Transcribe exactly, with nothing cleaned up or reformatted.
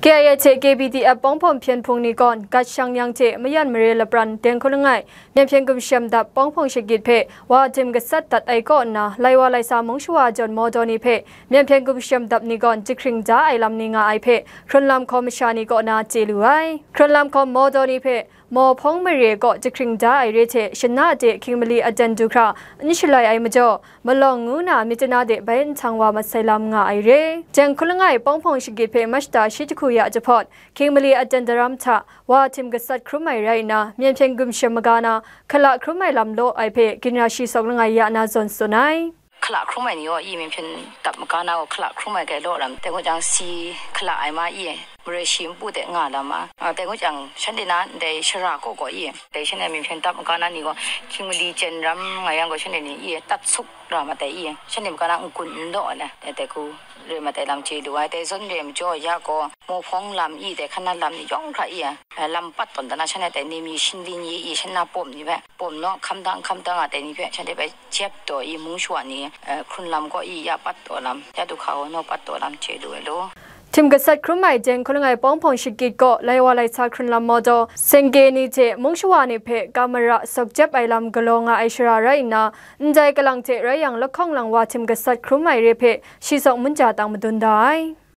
K I A hte K B D F pawng hpawng hpyen hpung ni gawn gat shang yang hte mayan mare lapran Deng hkun langai Myen hpyen gumshem dap pawng hpawng shagit hpe wa tim gasat dat ai kaw nna, lai wa lai sa mung shawa jawn mawdaw ni hpe Myen hpyen gumshem dap ni gawn jahkring da ai lam ni nga ai hpe hkrunlam hkawm masha ni kaw na chye lu ai. Hkrunlam hkawm mawdaw ni hpe maw hpawng mare kaw jahkring da ai re hte shana de hkying mali aten du hkra n shalai ai majaw, malawng ngu na myit chana de bai nhtang wa mat sai lam nga ai re. Deng hkun langai pawng hpawng shagit hpe Mashta shi jahku ya jahpawt, hkying mali aten daram hta wa tim gasat hkrum ai rai nna, Myen hpyen gumshem maga na hkala hkrum ai lam law ai hpe ginra shi sawk langai ya na zawn tsun ai. Hkala hkrum ai ni gaw i Myen hpyen dap maga na gaw hkala hkrum ai kai law lam, dai ngut jang si hkala ai ma i, marai shi npu de nga lam ma, a, dai ngut jang shanhte na ndai shara kaw gaw i, dai shanhte Myen hpyen dap maga na ni gaw hkying mali jen ram nga yang gaw shanhte ni i tat sup ra mat ai i, shanhte maga na n-gun n law ai le, dai, dai hku rai mat ai lam chye lu ai. Dai zawn re ai majaw ya gaw, maw hpawng lam i, dai hkan na lam ni yawng hkra i, eh, lam pat tawn dan na shanhte dai ni mi shinlin ye i, shanhte na pawm ni hpe, pawm naw, hkam dang, hkam dang a dai ni hpe shanhte hpe jep taw i, mung shawa ni, eh, hkrunlam gaw i, ya pat taw lam, ya du hka gaw naw pat taw lam chye lu ai law. Tim gasat hkrum ai Deng hkun langai pawng hpawng shagit kaw lai wa lai sa hkrunlam mawdaw, sengke ni hte mung shawa ni hpe kamara sawk jep ai lam galaw nga ai shara rai nna, ndai kalang hte rai yang lahkawng lang wa tim gasat hkrum ai re hpe shi sawk munja tang madun da ai.